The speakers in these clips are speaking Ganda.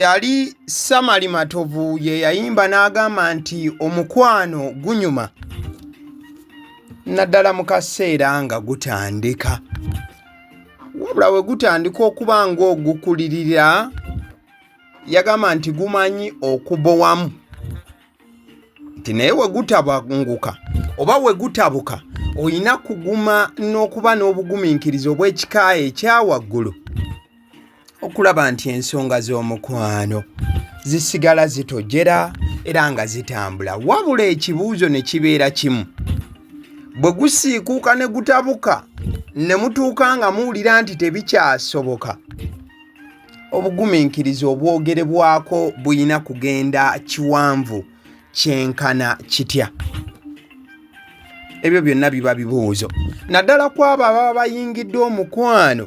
Yali Samali Matovu ye yayimba n'agamba nti omukwano gunyuma naddala mu kaseera nga gutandika, wabula we gutandika okuba ng'ogukulirira yagamba nti gumanyi okubowamu nti naye we gutabanguka oba we gutabuka olina kuguma n'okuba n'obugumiikiriza obw'ekika ekya waggulu okulaba nti ensonga z'omukwano zisigala zitojera era nga zitambula. Wabula ekibuuzo ne kibeera kimu, bwe gusiikuuka ne gutabuka ne mutuuka nga muwulira nti tebikyasoboka, obugumiikiriza obwogerebwako bulina kugenda kiwanvu kyenkana kitya? Ebyo byonna biba bibuuzo naddala ku abo ababa bayingidde omukwano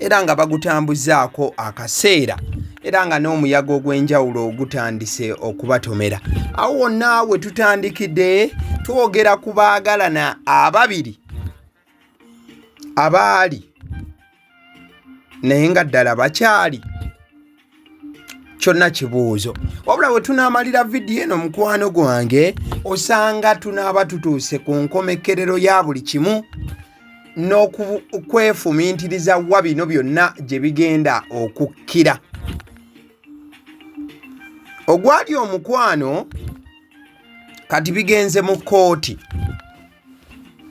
era nga bagutambuzaako akaseera era nga n'omuyaga ogw'enjawulo gutandise okubatomera. Awo wonna we tutandikidde twogera ku baagalana ababiri abaali naye nga ddala bakyali kyonna kibuuzo. Wabula we tunaamalira vidiyo eno mukwano gwange, osanga tunaaba tutuuse ku nkomekkerero ya buli kimu n'okwefumiitiriza wa bino byonna gye bigenda okukkira. Ogwali omukwano kati bigenze mu kkooti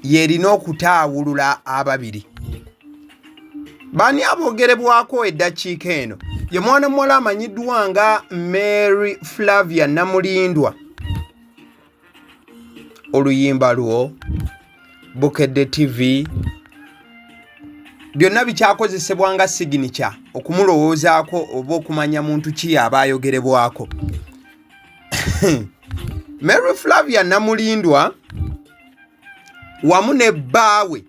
y'erina okutaawulula ababiri. Baani aboogerebwako eddakiika eno? Ye mwana muwala amanyiddwa nga Mary Flavia Namulindwa. Oluyimba lwo Bukedde TV byonna bikyakozesebwa nga siginica okumulowoozaako oba okumanya muntu ki aba ayogerebwako. Mary Flavia Namulindwa wamu ne bbaawe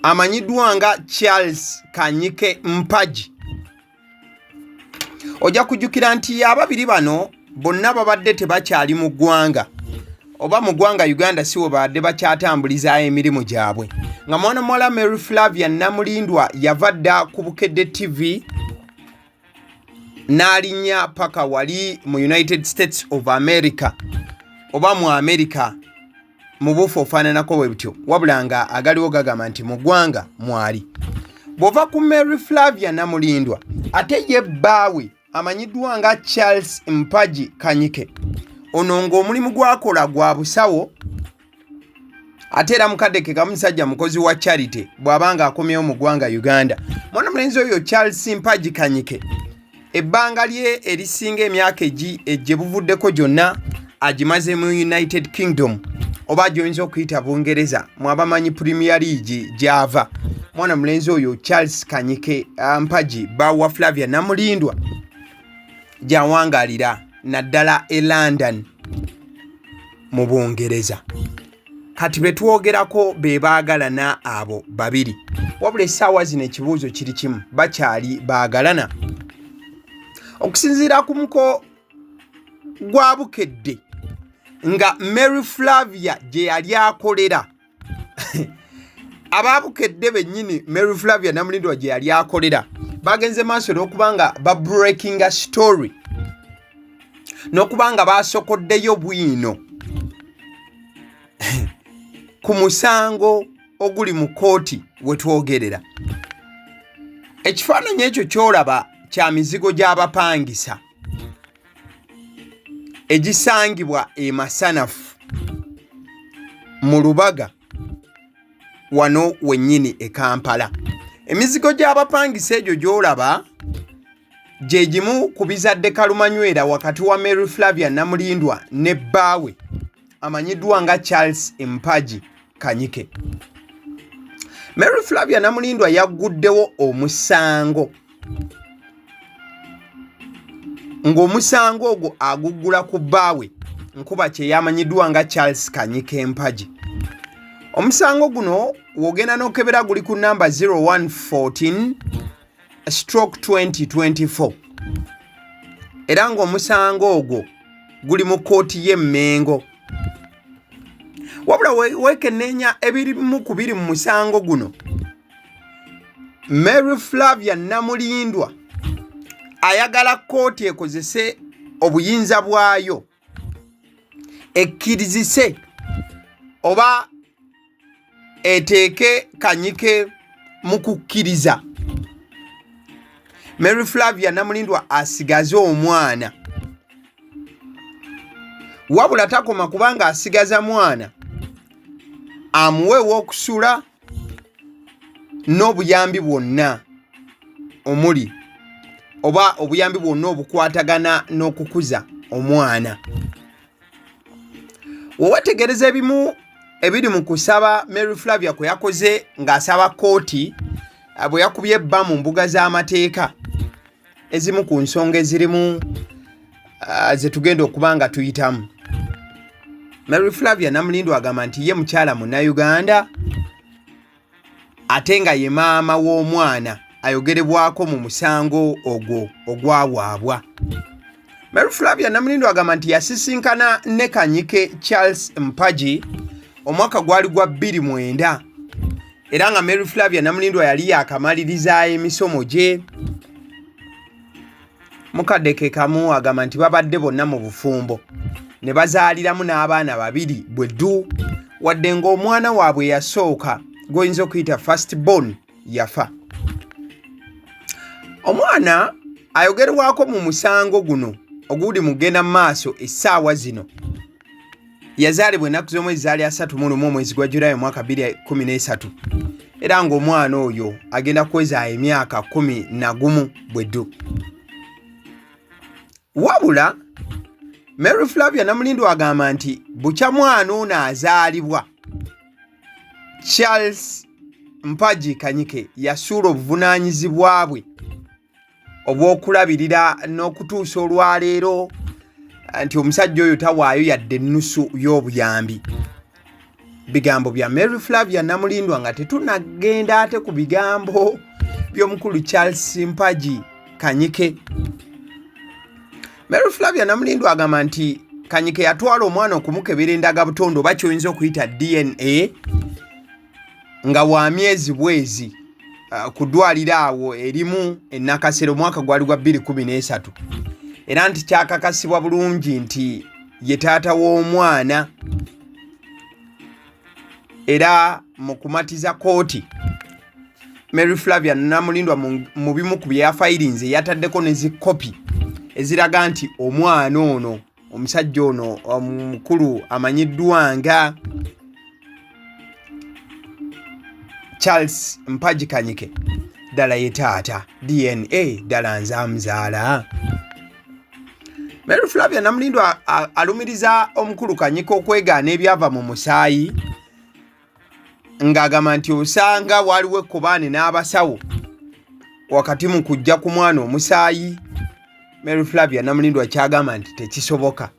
amanyiddwa nga Charles Kanyike Mpagi. Ojja kujjukira nti ababiri bano bonna babadde tebakyali mu ggwanga oba mu ggwanga Uganda si we babadde bakyatambulizaayo emirimu gyabwe, nga mwana muwala Mary Flavia Namulindwa yava dda ku Bukedde TV n'alinnya paka wali mu United States of America oba mu America mu buufu ofaananako bwe butyo, wabula nga agaliwo gagamba nti mu ggwanga mwali. Bw'ova ku Mary Flavia Namulindwa, ate ye bbaawe amanyiddwa nga Charles Mpagi Kanyike, ono ng'omulimu gw'akola gwa busawo ate era mukadde ke kamu musajja mukozi wa charity bw'aba nga akomyewo mu ggwanga Uganda. Mwana mulenzi oyo Charles Mpagi Kanyike ebbanga lye erisinga emyaka gye buvuddeko gyonna agimaze mu United Kingdom oba gyoyinza okuyita Bungereza mwabamanyi Premier League gy'ava. Mwana mulenzi oyo Charles Kanyike Mpagi bba wa Flavia Namulindwa gy'awangalira naddala e London mu Bungereza. Kati be twogerako be baagalana abo babiri, wabula essaawa zino ekibuuzo kiri kimu, bakyali baagalana? Okusinziira ku muko gwa Bukedde nga Mary Flavia gye yali akolera ababukedde bennyini Mary Flavia Namulindwa gye yali akolera bagenze maaso n'okuba nga ba breakinga story n'okuba nga basokoddeyo bwino ku musango oguli mu kkooti we twogerera. Ekifaananyi ekyo ky'olaba kya mizigo gy'abapangisa egisangibwa e Masanafu mu Lubaga wano wennyini e Kampala. Emizigo gy'abapangisa egyo gy'olaba gye gimu ku bizadde kalumanywera wakati wa Mary Flavia Namulindwa ne bbaawe amanyiddwa nga Charles Mpagi Kanyike. Mary Flavia Namulindwa yagguddewo omusango ng'omusango ogwo aguggula ku bbaawe nkuba kye yamanyiddwa nga Charles Kanyike Mpagi. Omusango guno w'ogenda n'okebera guli ku namba 0114 stroke 2024 era ng'omusango ogwo guli mu kkooti y'e Mmengo. Wabula weekenneenya ebirimu ku biri mu musango guno. Mary Flavia Namulindwa ayagala kkooti ekozese obuyinza bwayo ekkirizise oba eteeke Kanyike mu kukkiriza Mary Flavia Namulindwa asigaze omwana wabula takoma kubanga asigaza mwana amuwe ew'okusula n'obuyambi bwonna omuli oba obuyambi bwonna obukwatagana n'okukuza omwana. Wewetegereza ebimu ebiri mu kusaba Mary Flavia kwe yakoze ng'asaba kkooti eh, bwe yakubye ebba mu mbuga z'amateeka ezimu ku nsonga ezirimu eh, ze tugenda okuba nga tuyitamu. Mary Flavia Namulindwa agamba nti ye mukyala Munnayuganda ate nga ye maama w'omwana ayogerebwako mu musango ogwo ogwawaabwa. Mary Flavia Namulindwa agamba nti yasisinkana ne Kanyike Charles Mpagi omwaka gwali gwa 2009 era nga Mary Flavia Namulindwa yali yakamaliriza emisomo gye. Mukadde ke kamu agamba nti babadde bonna mu bufumbo ne bazaaliramu n'abaana babiri bwe ddu wadde ng'omwana waabwe eyasooka gw'oyinza okuyita first born yafa. Omwana ayogerwako mu musango guno oguli mu kugenda mu maaso essaawa zino yazaalibwa ennaku z'omwezi zaali 31 omwezi gwa Julayi omwaka 2013 era ng'omwana oyo agenda kuweza emyaka 11 bweddu. Wabula Mary Flavia Namulindwa agamba nti bukya mwana ono azaalibwa Charles Mpagi Kanyike yasuula obuvunaanyizibwa bwe obw'okulabirira n'okutuusa olwaleero nti omusajja oyo tawaayo yadde ennusu y'obuyambi. Bigambo bya Mary Flavia Namulindwa nga tetunagenda ate ku bigambo by'omukulu Charles Mpagi Kanyike. Mary Flavia Namulindwa agamba nti Kanyike yatwala omwana okumukebera endagabutonde oba ky'oyinza okuyita DNA nga wa myezi bwezi ku ddwaliro awo erimu e Nakasero omwaka gwali gwa 2013 era nti kyakakasibwa bulungi nti ye taata w'omwana era mu kumatiza kkooti Mary Flavia Namulindwa mu bimu ku bye yafayirinze yataddeko ne zi kopi eziraga nti omwana ono omusajja ono omukulu amanyiddwa nga Charles Mpagi Kanyike ddala ye taata DNA ddala nze amuzaala. Mary Flavia Namulindwa alumiriza omukulu Kanyike okwegaana ebyava mu musaayi ng'agamba nti osanga waaliwo ekkobaane n'abasawo wakati mu kujja ku mwana omusaayi. Mary Flavia Namulindwa kyagamba nti tekisoboka.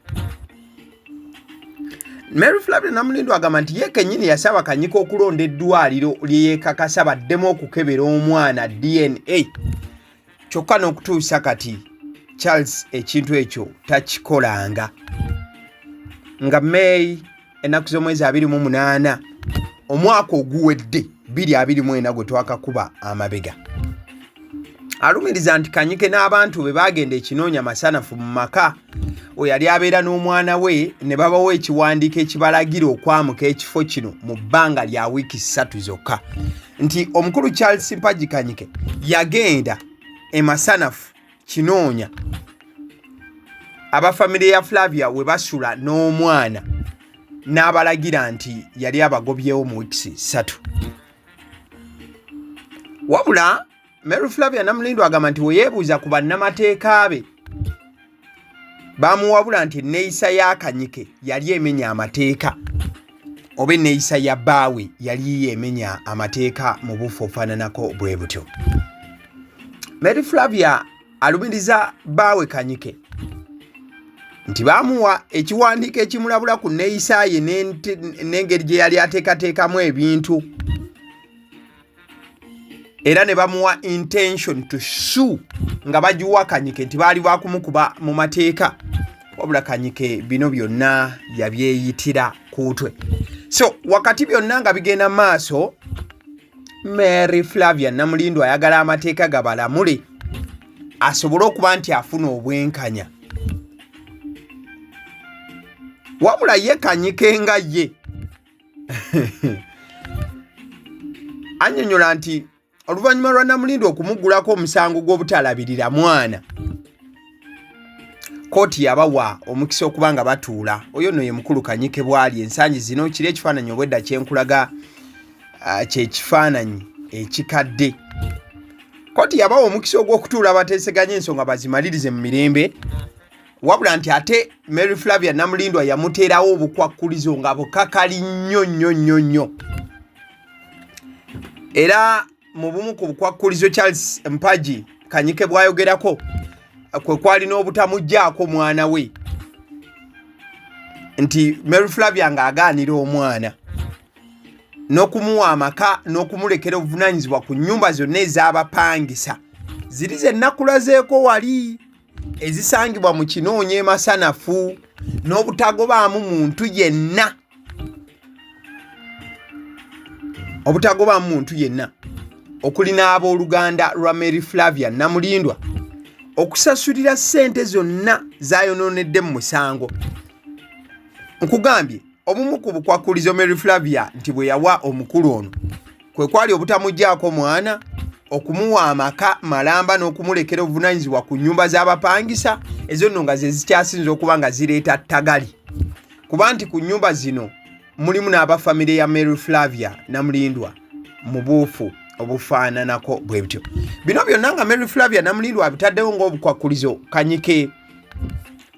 Mary Flavia Namulindwa agamba nti ye kennyini yasaba Kanyike okulonda eddwaliro lye yeekakasa baddemu okukebera omwana DNA kyokka n'okutuusa kati Charles ekintu ekyo takikolanga. Nga May ennaku z'omwezi 28 omwaka oguwedde 2024 gwe twakakuba amabega alumiriza nti Kanyike n'abantu be baagenda ekinoonya masanafu mu maka we yali abeera n'omwana we ne babawa ekiwandiiko ekibalagira okwamuka ekifo kino mu bbanga lya wiiki ssatu zokka nti omukulu Charles Mpagi Kanyike yagenda e Masanafu kinoonya aba famire ya Flavia we basula n'omwana n'abalagira nti yali abagobyewo mu wiikisi ssatu. Wabula Mary Flavia Namulindwa agamba nti we yeebuuza ku bannamateeka be bamuwabula nti enneeyisa ya Kanyike yali emenya amateeka oba enneeyisa ya bbaawe yali emenya amateeka mu bufu obufaananako bwe butyo. Mary Flavia alumiriza bbaawe Kanyike nti baamuwa ekiwandiiko ekimulabula ku nneeyisa ye n'engeri gye yali ateekateekamu ebintu era ne bamuwa intention to sue nga bagiwa Kanyike nti baali bakumukuba mu mateeka wabula Kanyike bino byonna yabyeyitira kuutwe. So wakati byonna nga bigenda maaso, Mary Flavia Namulindwa ayagala amateeka gabalamule asobole okuba nti afuna obwenkanya. Wabula ye Kanyike nga ye annyonnyola nti oluvannyuma lwa Namulindwa okumuggulako omusango gw'obutalabirira mwana, kkooti yabawa omukisa okuba nga batuula. Oyo nno ye mukulu Kanyike bw'ali ensangi zino. Kiri ekifaananyi obwedda kyenkulaga kyekifaananyi ekikadde. Kkooti yabawa omukisa ogw'okutuula bateeseganye ensonga bazimalirize mu mirembe, wabula nti ate Mary Flavia Namulindwa yamuteerawo obukwakkulizo nga bukakali nnyo nnyo nnyo nnyo. Era mu bumu ku bukwakkulizo Charles Mpagi Kanyike bw'ayogerako kwe kwali n'obutamuggyaako mwana we, nti Mary Flavia ng'agaanira omwana n'okumuwa amaka n'okumulekera obuvunaanyizibwa ku nnyumba zonna ez'abapangisa ziri ze nnakulazeeko wali ezisangibwa mu kinoonya emasanafu n'obutagobaamu muntu yenna obutagobaamu muntu yenna okuli n'abooluganda lwa Mary Flavia Namulindwa okusasulira ssente zonna zaayonoonedde mu musango. Nkugambye obumu ku bukwakkulizo Mary Flavia nti bwe yawa omukulu ono kwe kwali obutamuggyaako mwana, okumuwa amaka malamba n'okumulekera obuvunaanyizibwa ku nnyumba z'abapangisa ezo nno nga ze zikyasinze okuba nga zireeta ttagali kuba nti ku nnyumba zino mulimu n'aba famire ya Mary Flavia Namulindwa mu buufu obufaananako bwe butyo. Bino byonna nga Mary Flavia Namulindwa abitaddewo ng'obukwakkulizo, Kanyike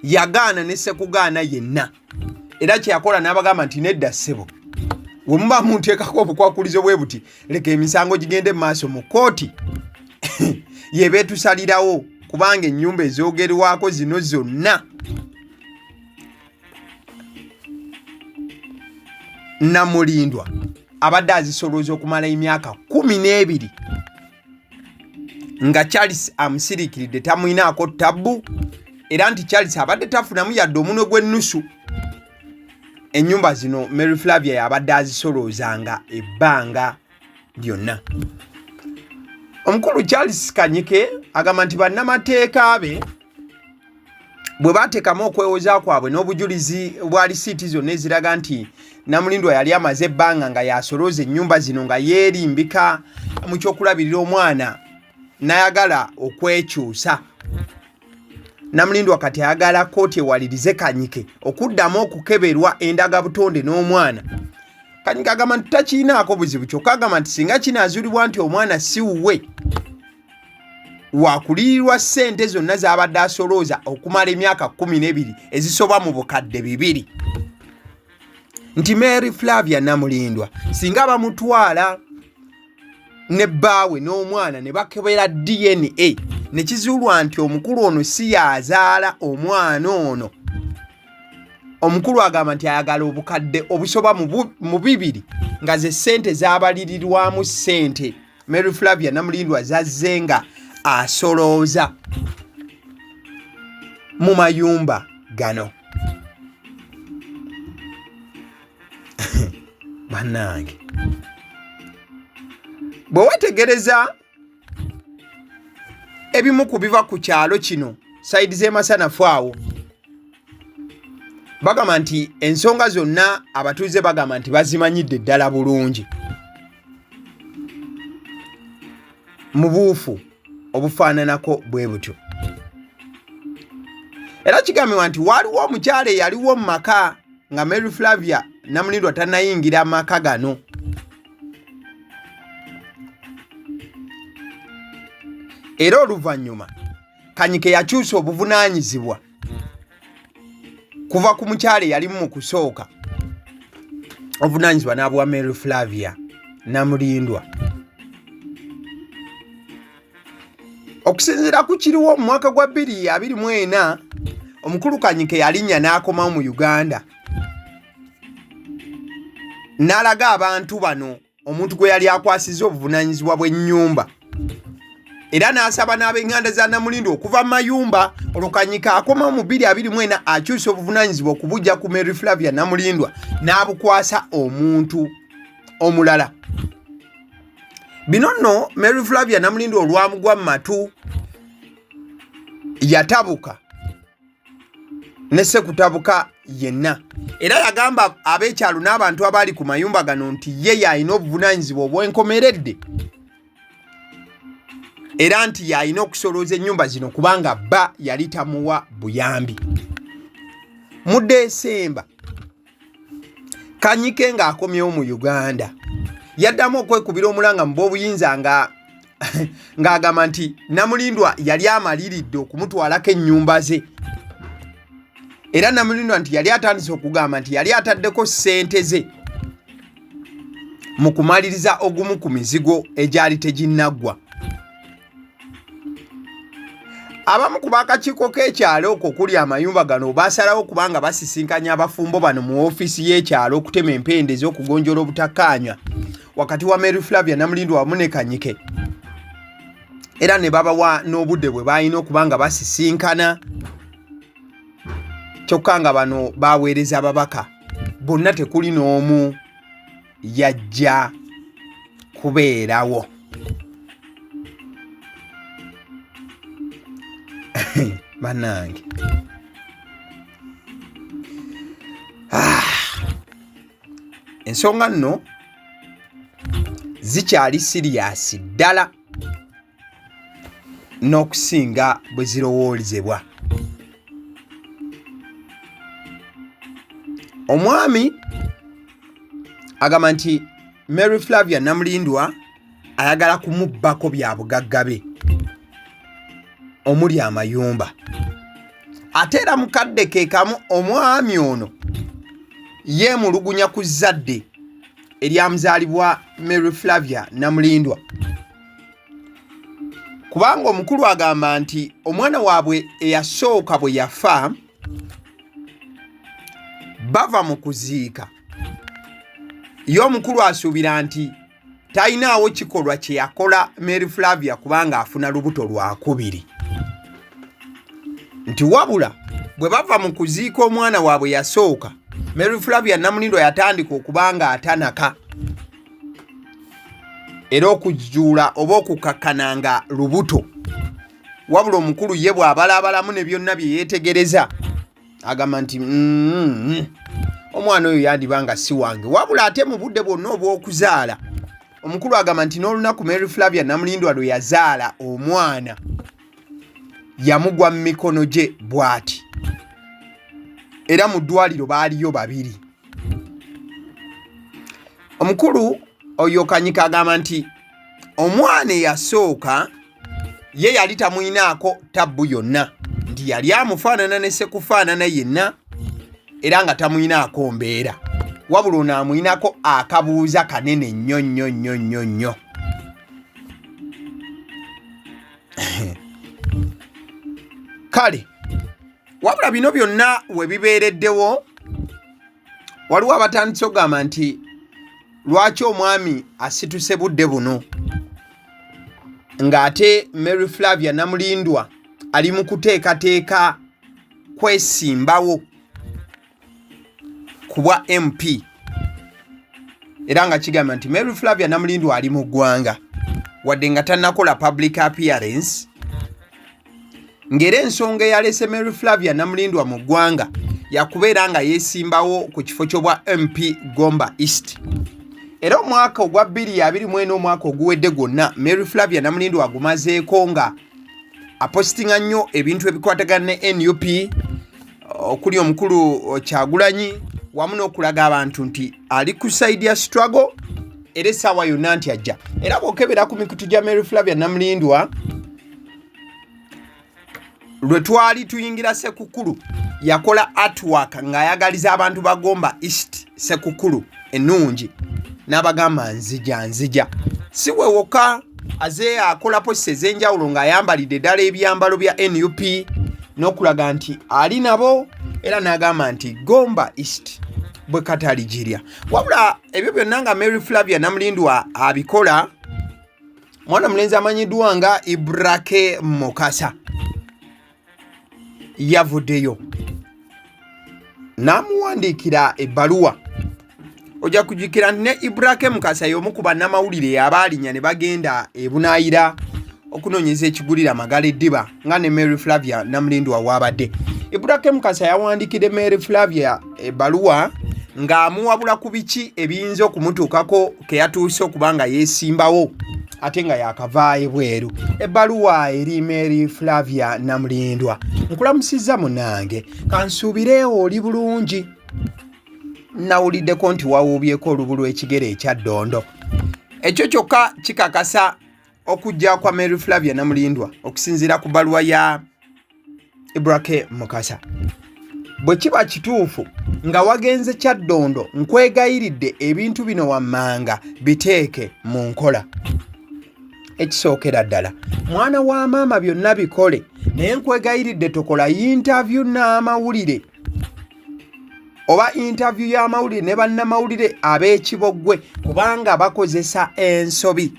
yagaana ne ssekugaana yenna era kyeyakola n'abagamba nti nedda ssebo, we muba munteekako obukwakulizo bwe buti, leka emisango gigende mu maaso mu kkooti yeba etusalirawo, kubanga ennyumba ezoogerwako zino zonna Namulindwa abadde azisolooza okumala emyaka 12 nga Charles amusiriikiridde tamwinaako tabbu, era nti Charles abadde tafunamu yadde omunwe gw'ennusu. Ennyumba zino Mary Flavia yabadde azisoloozanga ebbanga lyonna. Omukulu Charles Kanyike agamba nti bannamateeka be bwe baateekamu okwewoza kwabwe n'obujulizi bwa lisiiti zonna eziraga nti Namulindwa yali amaze ebbanga nga yasolooza ennyumba zino nga yeerimbika mu ky'okulabirira omwana n'ayagala okwekyusa. Namulindwa kati ayagala kkooti ewalirize Kanyike okuddamu okukeberwa endagabutonde n'omwana. Kanyike agamba nti takirinaako buzibu, kyokka agamba nti singa kinaazuulibwa nti omwana si wuwe wakuliyirirwa ssente zonna z'abadde asolooza okumala emyaka 12 ezisoba mu bukadde 2. Nti Mary Flavia Namulindwa singa bamutwala ne bbaawe n'omwana ne bakebera DNA ne kizuulwa nti omukulu ono si y'azaala omwana ono, omukulu agamba nti ayagala obukadde obusoba mu 2 nga ze ssente z'abalirirwamu ssente Mary Flavia Namulindwa zazze nga asolooza mu mayumba gano. Bannange, bwe wetegereza ebimu ku biva ku kyalo kino sayidi z'emasanafu awo, bagamba nti ensonga zonna abatuuze bagamba nti bazimanyidde ddala bulungi mu buufu obufaananako bwe butyo. Era kigambibwa nti waaliwo omukyala eyaliwo mu maka nga Mary Flavia Namulindwa tannayingira maka gano. Era oluvannyuma Kanyike yakyusa obuvunaanyizibwa kuva ku mukyala eyalimu mu kusooka, obuvunaanyizibwa n'abuwa Mary Flavia Namulindwa. Okusinziira ku kiriwo mu mwaka gwa 2024, omukulu Kanyike yalinnya n'akomawo mu Uganda n'alaga abantu bano omuntu gwe yali akwasizza obuvunaanyizibwa bw'ennyumba, era n'asaba n'ab'eŋŋanda za Namulindwa okuva mu mayumba. Olwo Kanyike akomawo mu 2024 akyusa obuvunaanyizibwa okubuggya ku Mary Flavia Namulindwa n'abukwasa omuntu omulala. Bino nno Mary Flavia Namulindwa olwamugwa mu matu yatabuka ne Ssekutabuka yenna, era yagamba ab'ekyalo n'abantu abaali ku mayumba gano nti ye y'alina obuvunaanyizibwa obw'enkomeredde era nti y'alina okusolooza ennyumba zino kubanga bba yali tamuwa buyambi. Mu Desemba Kanyike ng'akomyewo mu Uganda yaddamu okwekubira omulanga mu b'obuyinza nga ng'agamba nti Namulindwa yali amaliridde okumutwalako ennyumba ze, era Namulindwa nti yali atandise okugamba nti yali ataddeko ssente ze mu kumaliriza ogumu ku mizigo egyali teginnaggwa. Abamu ku b'akakiiko k'ekyalo okwo okuli amayumba gano baasalawo kubanga basisinkanya abafumbo bano mu ofiisi y'ekyalo okutema empenda ez'okugonjoola obutakkaanya wakati wa Mary Flavia Namulindwa wamu ne Kanyike, era ne babawa n'obudde bwe baalina okuba nga basisinkana, kyokka nga bano baweereza ababaka bonna tekuli n'omu yajja kubeerawo. Banange, ensonga nno zikyali siriyasi ddala n'okusinga bwe zirowoolezebwa. Omwami agamba nti Mary Flavia Namulindwa ayagala kumubbako bya bugagga be omuli amayumba, ate era mu kadde ke kamu omwami ono yeemulugunya ku zzadde eryamuzaalibwa Mary Flavia Namulindwa, kubanga omukulu agamba nti omwana waabwe eyasooka bwe yafa bava mu kuziika, ye omukulu asuubira nti talinaawo kikolwa kye yakola Mary Flavia kubanga afuna lubuto lwakubiri, nti wabula bwe bava mu kuziika omwana waabwe yasooka, Mary Flavia Namulindwa yatandika okuba nga atanaka era okuzuula oba okukakkana nga lubuto, wabula omukulu ye bw'abalaabalamu ne byonna bye yeetegereza agamba nti omwana oyo yandiba nga si wange. Wabula ate mu budde bwonna obw'okuzaala omukulu agamba nti n'olunaku Mary Flavia Namulindwa lwe yazaala omwana yamugwa mu mikono gye bw'ati, era mu ddwaliro baaliyo babiri. Omukulu oyo Kanyika agamba nti omwana eyasooka ye yali tamuyinaako tabbu yonna, nti yali amufaanana ne sekufaanana yenna era nga tamuyinaako mbeera, wabula ono amuyinako akabuuza kanene nnyo nnyo nnyo nnyo nnyo. Kale wabula bino byonna we bibeereddewo, waliwo abatandise okugamba nti lwaki omwami asituse budde buno ng'ate Mary Flavia Namulindwa ali mu kuteekateeka kwesimbawo ku bwa MP, era nga kigamba nti Mary Flavia Namulindwa ali mu ggwanga wadde nga tannakola public appearance, ng'era ensonga eyaleese Mary Flavia Namulindwa mu ggwanga yakubeera nga yeesimbawo ku kifo ky'obwa MP Gomba East. Era omwaka ogwa 2024 omwaka oguwedde gwonna Mary Flavia Namulindwa agumazeeko nga apositinga nnyo ebintu ebikwatagana ne NUP okuli omukulu Kyagulanyi, wamu n'okulaga abantu nti ali ku side ya struggle era essaawa yonna nti ajja. Era bw'okebera ku mikutu gya Mary Flavia Namulindwa, lwe twali tuyingira Ssekukulu yakola artwork ng'ayagaliza abantu ba Gomba East Ssekukulu ennungi, n'abagamba nzija nzija. Si we wokka aze akola posita ez'enjawulo ng'ayambalidde ddala ebyambalo bya NUP n'okulaga nti ali nabo, era n'agamba nti Gomba East bwe kataligirya. Wabula ebyo byonna nga Mary Flavia Namulindwa abikola, mwana mulenzi amanyiddwa nga Ibrake Mukasa yavuddeyo n'amuwandiikira ebbaluwa. Ojja kujjukira nti ne Ibrahim Mukasa y'omu ku bannamawulire abaalinya ne bagenda ebunaayira okunoonyeza ekigulira Magala eddiba nga ne Mary Flavia Namulindwa waabadde. Ibrahim Mukasa yawandiikidde Mary Flavia ebbaluwa ng'amuwabula ku biki ebiyinza okumutuukako ke yatuuse okuba nga yeesimbawo ate nga yakavaayo ebweru. Ebbaluwa eri Mary Flavia Namulindwa: nkulamusizza munange, kansuubire oli bulungi. Nawuliddeko nti wawuubyeko olubu lw'ekigere ekya ddondo. Ekyo kyokka kikakasa okujja kwa Mary Flavia Namulindwa okusinziira ku bbaluwa ya Ibrake Mukasa. Bwe kiba kituufu nga wagenze Kyaddondo, nkwegayiridde ebintu bino wammanga biteeke mu nkola. Ekisookera ddala, mwana wa maama, byonna bikole, naye nkwegayiridde tokola yintavyu n'amawulire oba intavyu y'amawulire ne bannamawulire ab'ekiboggwe kubanga bakozesa ensobi.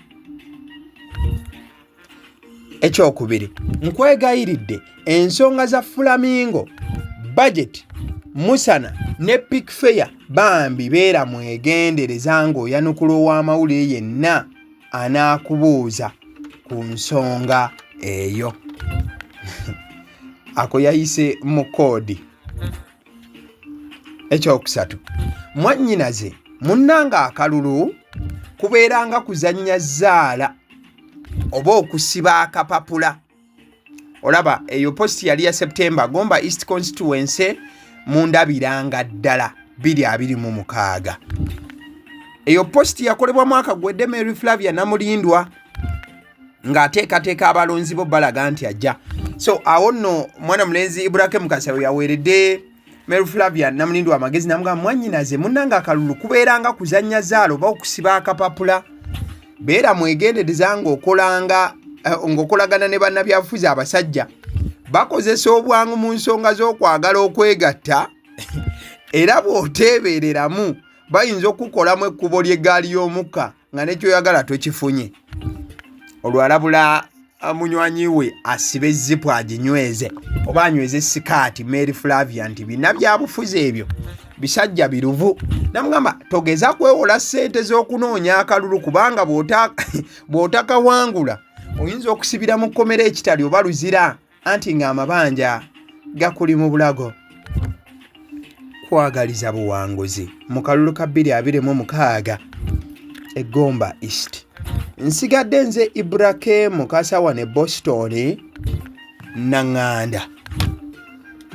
Ekyokubiri, nkwegayiridde ensonga za Fulamingo, budget, Musana ne Pick Fair, bambi beera mwegendereza ng'oyanukula ow'amawulire yenna anaakubuuza ku nsonga eyo. Ako yayise mu koodi. Ekyokusatu, mwannyinaze munnanga, akalulu kubeera nga kuzannya zzaala oba okusiba akapapula. Olaba eyo posti yali ya September, Gomba East Constituency, mundabiranga ddala 2026. Eyo posti yakolebwa mwaka gwedde Mary Flavia Namulindwa ng'ateekateeka abalonzi bo balaga nti ajja. So awo nno mwana mulenzi Ibrahim Mukasa we yaweeredde Mary Flavia Namulindwa amagezi, namugamba, mwannyinaze munnanga, akalulu kubeeranga kuzannya zaala oba okusiba akapapula. Beera mwegendereza ng'okolanga ng'okolagana ne bannabyabufuzi abasajja. Bakozesa obwangu mu nsonga z'okwagala okwegatta, era bw'oteebereramu bayinza okukukolamu ekkubo ly'eggaali y'omukka nga nekyoyagala tokifunye. Olwo alabula munywanyi we asibe zipu aginyweze oba anyweze sikaati Mary Flavia nti bina byabufuzi ebyo bisajja biruvu. Namugamba togeza kwewola ssente z'okunoonya akalulu kubanga bw'otakawangula oyinza okusibira mu kkomera ekitali oba luzira, anti ng'amabanja gakuli mu bulago. Kwagaliza buwanguzi mu kalulu ka 2026 Egomba East. Nsigadde nze Ibrake Mukasa wano e Boston Naŋŋanda.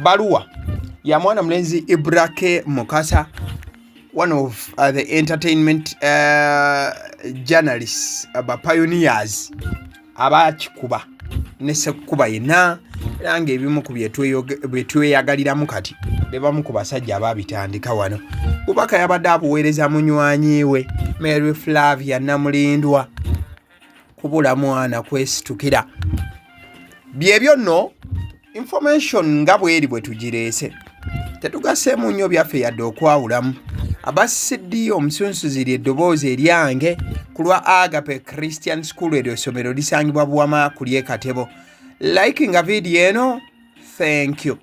Baluwa ya mwana mulenzi Ibrake Mukasa, one of the entertainment journalists, ba pioneers abakikuba ne sekukuba yenna, era ng'ebimu ku byetweyagaliramu kati bebamu ku basajja ababitandika wano. Bubaka yabadde abuweereza munywanyi we Mary Flavia Namulindwa kubula mwana kwesitukira. Byebyo nno information nga bweri bwe tugireese, tetugaseemu nnyo byaffe yadde okwawulamu. Abasiddi omusunsuzi lye eddoboozi eryange ku lwa Agape Christian School. Eryo essomero lisangibwa Buwama ku ly'e Katebo. Likinga vidiyo eno. Thank you.